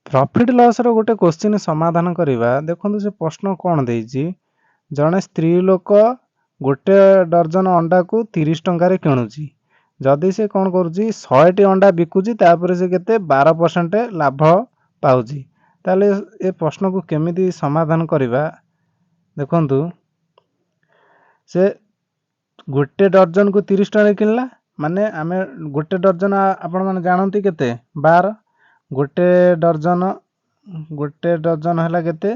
Profit ଲସ୍ର ଗୋଟେ question ସମାଧାନ କରିବା। ଦେଖନ୍ତୁ, ସେ ପ୍ରଶ୍ନ କ'ଣ ଦେଇଛି। ଜଣେ ସ୍ତ୍ରୀ ଲୋକ ଗୋଟେ ଡର୍ଜନ ଅଣ୍ଡାକୁ 30 ଟଙ୍କାରେ କିଣୁଛି। ଯଦି ସେ କ'ଣ କରୁଛି, 100ଟି ଅଣ୍ଡା ବିକୁଛି, ତାପରେ ସେ କେତେ 12% ଲାଭ ପାଉଛି। ତାହେଲେ ଏ ପ୍ରଶ୍ନକୁ କେମିତି ସମାଧାନ କରିବା? ଦେଖନ୍ତୁ, ସେ ଗୋଟେ ଡର୍ଜନକୁ 30 ଟଙ୍କାରେ କିଣିଲା, ମାନେ ଆମେ ଗୋଟେ ଡର୍ଜନ ଆପଣମାନେ ଜାଣନ୍ତି କେତେ? 12। ଗୋଟେ ଡର୍ଜନ ହେଲା କେତେ?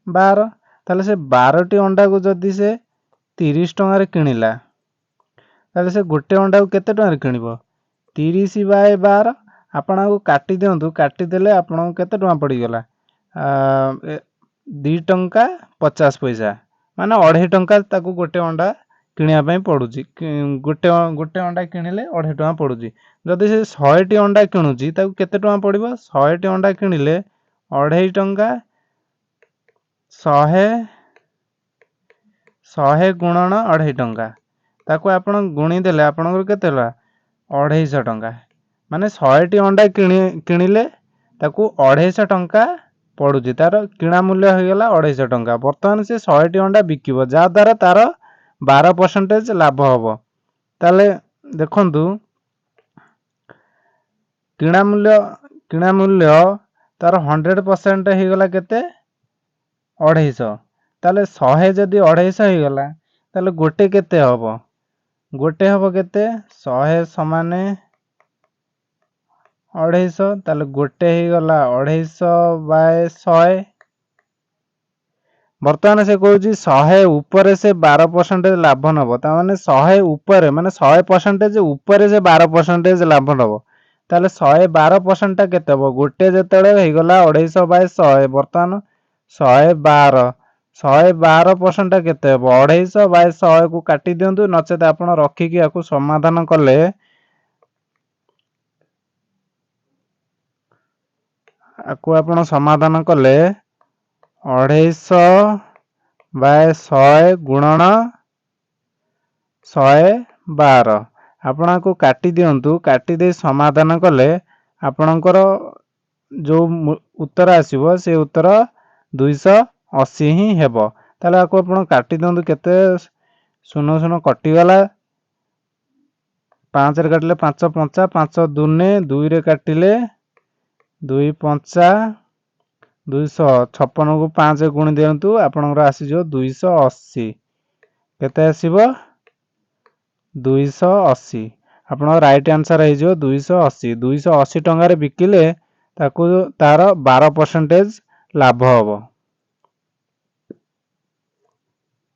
12। ତାହେଲେ ସେ 12ଟି ଅଣ୍ଡାକୁ ଯଦି ସେ 30 ଟଙ୍କାରେ କିଣିଲା, ତାହେଲେ ସେ ଗୋଟେ ଅଣ୍ଡାକୁ କେତେ ଟଙ୍କାରେ କିଣିବ? 30 ବାଇ 12। ଆପଣ ଆକୁ କାଟି ଦିଅନ୍ତୁ। କାଟିଦେଲେ ଆପଣଙ୍କୁ କେତେ ଟଙ୍କା ପଡ଼ିଗଲା? 2 ଟଙ୍କା 50 ପଇସା, ମାନେ ଅଢ଼େଇ ଟଙ୍କା ତାକୁ ଗୋଟେ ଅଣ୍ଡା କିଣିବା ପାଇଁ ପଡ଼ୁଛି। ଗୋଟେ ଅଣ୍ଡା କିଣିଲେ ଅଢ଼େଇ ଟଙ୍କା ପଡ଼ୁଛି। ଯଦି ସେ 100ଟି ଅଣ୍ଡା କିଣୁଛି, ତାକୁ କେତେ ଟଙ୍କା ପଡ଼ିବ? 100ଟି ଅଣ୍ଡା କିଣିଲେ ଅଢ଼େଇ ଟଙ୍କା, 100, 100 ଗୁଣନ ଅଢ଼େଇ ଟଙ୍କା। ତାକୁ ଆପଣ ଗୁଣିଦେଲେ ଆପଣଙ୍କର କେତେ ହେଲା? 250 ଟଙ୍କା। ମାନେ 100ଟି ଅଣ୍ଡା କିଣିଲେ ତାକୁ 250 ଟଙ୍କା ପଡ଼ୁଛି। ତାର କିଣା ମୂଲ୍ୟ ହେଇଗଲା 250 ଟଙ୍କା। ବର୍ତ୍ତମାନ ସେ 100ଟି ଅଣ୍ଡା ବିକିବ, ଯାହାଦ୍ୱାରା ତାର 12 ପରସେଣ୍ଟେଜ ଲାଭ ହେବ। ତାହେଲେ ଦେଖନ୍ତୁ, କିଣା ମୂଲ୍ୟ ତାର 100% ହେଇଗଲା କେତେ? 250। ତାହେଲେ 100 ଯଦି 250 ହେଇଗଲା, ତାହେଲେ ଗୋଟେ କେତେ ହେବ? ଗୋଟେ ହେବ କେତେ? 100 ସମାନେ 250। ତାହେଲେ ଗୋଟେ ହେଇଗଲା 250 ବାଏ 100। ବର୍ତ୍ତମାନ ସେ କହୁଛି, 100 ଉପରେ ସେ 12 ପରସେଣ୍ଟେଜ ଲାଭ ନେବ। ତାମାନେ 100 ଉପରେ, ମାନେ 100 ପରସେଣ୍ଟେଜ ଉପରେ ସେ 12 ପରସେଣ୍ଟେଜ ଲାଭ ନେବ। ତାହେଲେ 112 ପରସେଣ୍ଟଟା କେତେ ହେବ? ଗୋଟେ ଯେତେବେଳେ ହେଇଗଲା 250 ବାଇ 100, ବର୍ତ୍ତମାନ 112, 112 ପରସେଣ୍ଟଟା କେତେ ହେବ? 250 ବାଇ 100କୁ କାଟି ଦିଅନ୍ତୁ, ନଚେତ ଆପଣ ରଖିକି ୟାକୁ ସମାଧାନ କଲେ, ଆକୁ ଆପଣ ସମାଧାନ କଲେ 250 ବାଇ 100 ଗୁଣନ 112। ଆପଣ ଆକୁ କାଟି ଦିଅନ୍ତୁ। କାଟି ଦେଇ ସମାଧାନ କଲେ ଆପଣଙ୍କର ଯେଉଁ ଉତ୍ତର ଆସିବ, ସେ ଉତ୍ତର 280 ହିଁ ହେବ। ତାହେଲେ ଆକୁ ଆପଣ କାଟି ଦିଅନ୍ତୁ। କେତେ? ଶୂନ ଶୂନ କଟିଗଲା। ପାଞ୍ଚରେ କାଟିଲେ ପାଞ୍ଚ ପଞ୍ଚା, ପାଞ୍ଚ ଦୁନେ, ଦୁଇରେ କାଟିଲେ ଦୁଇ ପଞ୍ଚା 200। 56କୁ ପାଞ୍ଚ ଗୁଣି ଦିଅନ୍ତୁ, ଆପଣଙ୍କର ଆସିଯିବ 280। କେତେ ଆସିବ? 280। ଆପଣଙ୍କ ରାଇଟ୍ ଆନ୍ସର୍ ହେଇଯିବ 280। 280 ଟଙ୍କାରେ ବିକିଲେ ତାକୁ ତାର 12 ପରସେଣ୍ଟେଜ ଲାଭ ହେବ।